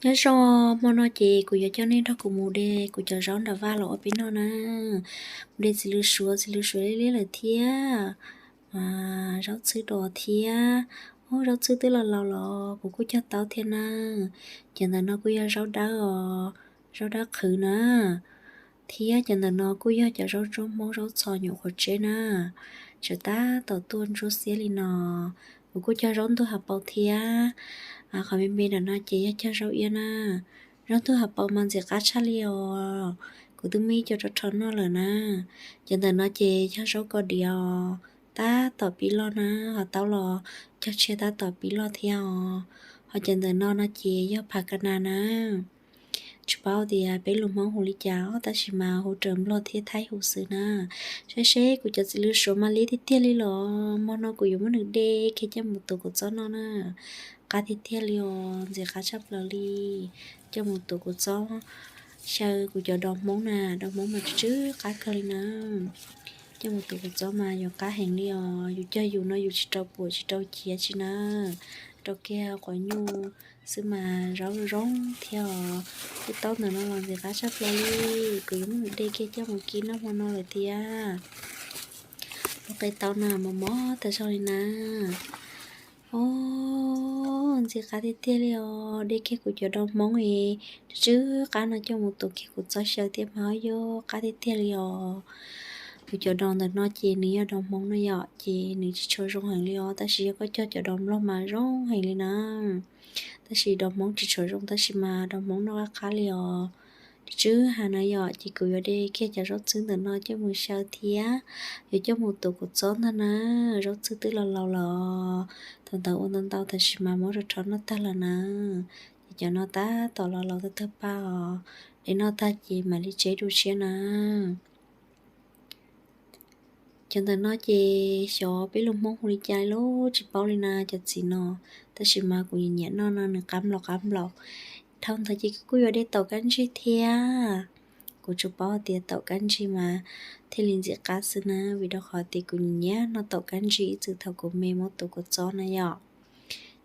Nyob zoo, hmo no ces kuv yuav coj nej nrog kuv mus de kuv cov zaub nram vaj los ua peb noj na. Kuv de txiv lws suav, txiv lws suav liab liab lawm thiab. Zaub txhwb dos thiab. Ub, zaub txhwb twb los laus los kuv kuj cog tau thiab na. Cov ntawm no kuj yog zaub dawb os, zaub dawb qhwv na. Thiab cov ntawm no kuj yog cov zaub ntsuab Hmoob, zaub txhos nyuam qhuav tseb na. Tseem tab tom tuaj ntsuab xiab li no. Kuv kuj cog zaub ntug hav paus thiab. Qhov me me nram no ces yog cog zaub iab na. Zaub ntug hav paus mas ntxim qab tshaj li os. Kuv twb muaj ib co rau rho noj lawm na. Cov ntawm no ces yog zaub kos diav os, tab tom pib loj na, ho taub los cog tshiab tab tom pib loj thiab os. Ho cov ntawm no no ces yog phav kas nas na. Tsis paub tias peb lus Hmoob hu li cas os, tab sis mas hu raws Nplog thiab Thaib hu xwb na. Saib seb kuv cov txiv lws suav mas liab tiag tiag li los, hmo no kuv yuav muab nws de kiag coj mus tuav kuv txob noj na. Qab tiag tiag li os, ntxim qab tshaj plaws li. Coj mus tuav kuv txob xyaw kuv cov dos Hmoob na, dos Hmoob mas tsw tsw qab kawg li na. Coj mus tuav kuv txob mas yuav qab heev li os, yus cog yus no yus tsis rau puam tsis rau ciav tsis na, rau kiag quav nyuj xwb mas zaub zoo thiab os. Kuj taub ntawm no los ntxim qab tshaj plaws li, kuv yuav muab nws de kiag coj mus kib noj hmo no lawm thiab. Lub qe taub na mos mos tas zog li na. Os, ntxim qab tiag tiag li os, de kiag kuv cov dos Hmoob es tsw tsw qab no coj mus tuav kiag kuv txob xyaw thiab mas yog qab tiag tiag li os. Kuv cov dos ntawm no ces nws yog dos Hmoob no yom, ces nws tsis tshua zoo heev li os, tab sis yog koj cog cov dos Nplog mas zoo heev li na. Tab sis dos Hmoob tsis tshua zoo tab sis mas dos Hmoob noj qab qab li os. Tsw tsw ha na yom, ces kuv yuav de kiag cov zaub txhwb ntawm no coj mus xyaw thiab yuav coj mus tuav kuv txob ntag na. Zaub txhwb twb los laus lawm, thaum ntawd ua ntau ntau tab sis mas muab rau rho noj tag lawm na. Ces cov no tab tom los laus tawg tawg paj os, de noj tag ces mam li tseb dua tshiab na. Cov ntawm no ces xyov peb lus Hmoob hu li cas li los tsis paub li na cov txiv no, tab sis mas kuv nyiam nyiam noj no nws qab nplaum qab nplaum. Dhau ntawd ces kuv kuj yuav de taum kab ntsig thiab. Kuv tsuas paub tias taum kab ntsig mas thiaj li ntxim qab xwb na, vim rau qhov tias kuv nyiam nyiam noj taum kab ntsig ib txwm thaum kuv me muab tuav kuv txob na yom.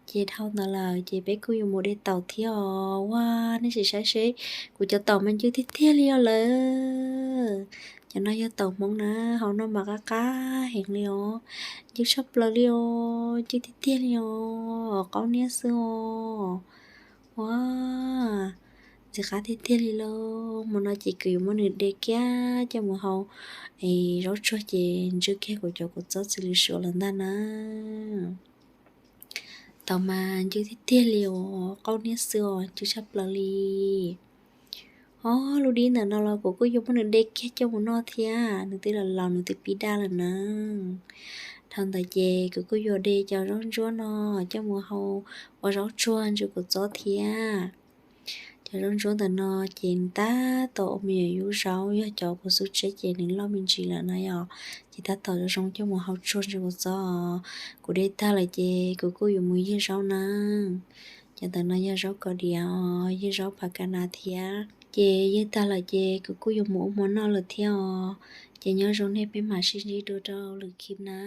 Ces dhau ntawd lawm ces peb kuj yuav mus de taum thiab os. Ua, nej sim saib seb, kuv cov taum mas ncw tiag tiag li os lawm. Cov no yog taum Hmoob na, hau noj mas qab qab heev li os, ncw tshaj plaws li os, ncw tiag tiag li os, qaub niab xwb os. Ua, ntxim qab tiag tiag li lauj. Hmo no ces kuv yuav muab nws de kiag coj mus hau es zaub tsuag ces ntsw kiag kuv cov kuv txob txiv lws suav lawm ntag na. Taum mas ncw tiag tiag li os, qaub niab xwb os, ncw tshaj plaws li. Os, lub dib ntawm no los kuv kuj yuav muab nws de kiag coj mus noj thiab, nws twb los laus nws twb pib daj lawm na. Dhau ntawd ces kuv kuj yuav de cov zaub ntsuab no coj mus hau ua zaub tsuag ntsw kuv txob thiab. Cov zaub ntsuab ntawm no ces nws tab tom ua me nyuam yub zaub, yog cov kuv xub tsheb ces nws loj me ntsis lawm na yom, ces tab tom zoo zoo coj mus hau tsuag ntsw kuv txob. Kuv de tag lawm ces kuv kuj yuav mus ywg zaub na. Cov ntawm no yog zaub kos diav os, ywg zaub phav kas nas thiab. Ces ywg tag lawm ces kuv kuj yuav mus ua hmo noj lawm thiab os. Ces nyob zoo nej, peb mam sib ntsib dua rau lwm clip na.